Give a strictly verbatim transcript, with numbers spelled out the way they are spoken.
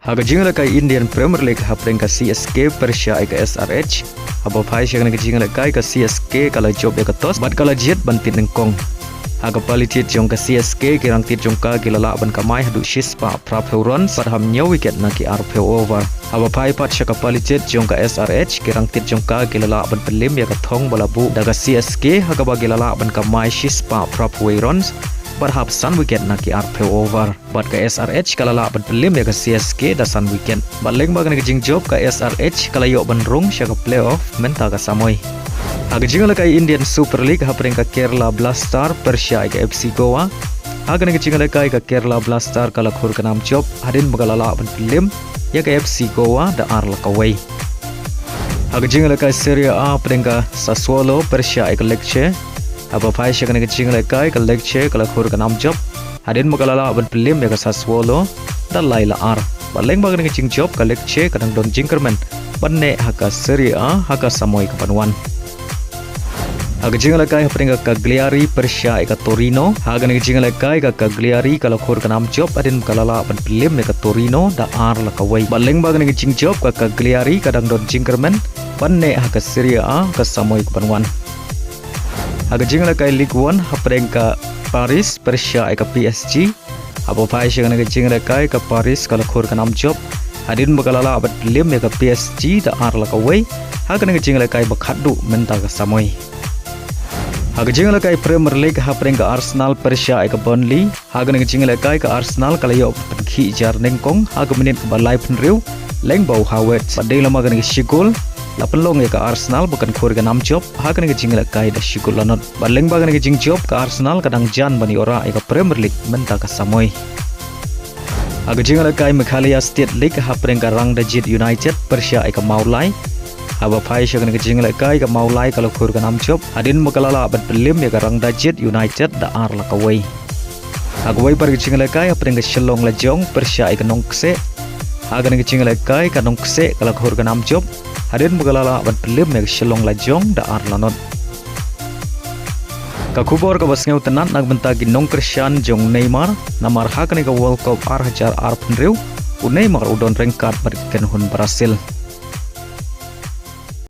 Ha ka jingïalehkai Indian Premier League hapdeng ka C S K pyrshah ïa ka S R H. Haba phai sha kane ka jingïalehkai ka C S K ka la jop ïa ka toss bad ka la jied ban thied nyngkong. Ha ka pali thied jong ka C S K ki rangthied jong ka ki la lah ban kamai haduh shispah phraphew runs bad ha hynñiew wicket na ki arphew over. Haba phai pat sha ka pali thied jong ka S R H ki rangthied jong ka ki la lah ban pynliem ïa ka thong ba la buh da ka C S K ha kaba ki la lah ban kamai shispah phraphew runs bad ha san wicket na ki arphew over. Bad ka S R H ka la lah ban pynliem ïa ka C S K da san wicket. Bad lyngba kane ka jingjop ka S R H ka la ïoh ban rung sha ka playoff mynta ka samoi. Ha ka jingïalehkai Indian Super League hapdeng ka Kerala Blaster pyrshah ïa ka F C Goa. Ha kane ka jingïalehkai ka Kerala Blaster ka la khur ka nam jop hadien ba ka la lah ban pynliem ïa ka F C Goa da ar la kawei. Ha ka jingïalehkai Serie A hapdeng ka Sassuolo pyrshah ïa ka Lecce. Haba phai sha kane ka jingïalehkai ka Lecce ka la khur ka nam jop hadien ba ka la lah ban pynliem ïa ka Sassuolo da lai la ar. Bad lyngba kane ka jingjop ka Lecce ka dang don jingkyrmen ban neh ha ka Serie A ha ka samoi kaban wan. Ha ka jingïalehkai hapdeng ka Cagliari pyrshah ïa ka Torino. Ha kane ka jingïalehkai ka Cagliari ka la khur ka nam jop hadien ba ka la lah ban pynliem ïa ka Torino da ar la kawei. Bad lyngba kane ka jingjop ka Cagliari ka dang don jingkyrmen ban neh ha ka Serie A ha ka samoi kaban wan. Ha ka jingïalehkai Ligue One hapdeng ka Paris pyrshah ïa ka P S G. Haba phai sha kane ka jingïalehkai ka Paris ka la khur ka nam jop hadien ba ka la lah ban pynliem ïa ka P S G da ar la kawei ha kane ka jingïalehkai ba khatduh mynta ka samoi. Ha ka jingïalehkai Premier League hapdeng ka Arsenal pyrshah ïa ka Burnley. Ha kane ka jingïalehkai ka Arsenal ka la ïoh pynkhih jar nyngkong ha ka minit kaba laiphew hynriew lyngba u Havertz. Bad dei lama kane ka shi gol la pynlong ïa ka Arsenal ba kan khur ka nam jop ha kane ka jingïalehkai da shi gol la nod. Bad lyngba kane ka jingjop ka Arsenal ka dang jan ban ïoh rah ïa ka Premier League mynta ka samoi. Ha ka jingïalehkai Meghalaya State League hapdeng ka Rangdajied United pyrshah ïa ka Mawlai. Haba phai sha kane ka jingïalehkai ka Mawlai ka la khur ka nam jop hadien ba ka la lah ban pynliem ïa ka Rangdajied United da ar la kawei. Ha kawei pat ka jingïalehkai hapdeng ka Shillong Lajong pyrshah ïa ka Nongkseh. Ha kane ka jingïalehkai ka Nongkseh ka la khur ka nam jop hadien ba ka la lah ban pynliem ïa ka Shillong Lajong da ar la nod. Ka khubor kaba sngewtynnat na ka bynta ki nongkyrshan jong u Neymar, namar ha kane ka World Cup ar hajar arphew hynriew u Neymar u don ryngkat bad ki kynhun Brazil.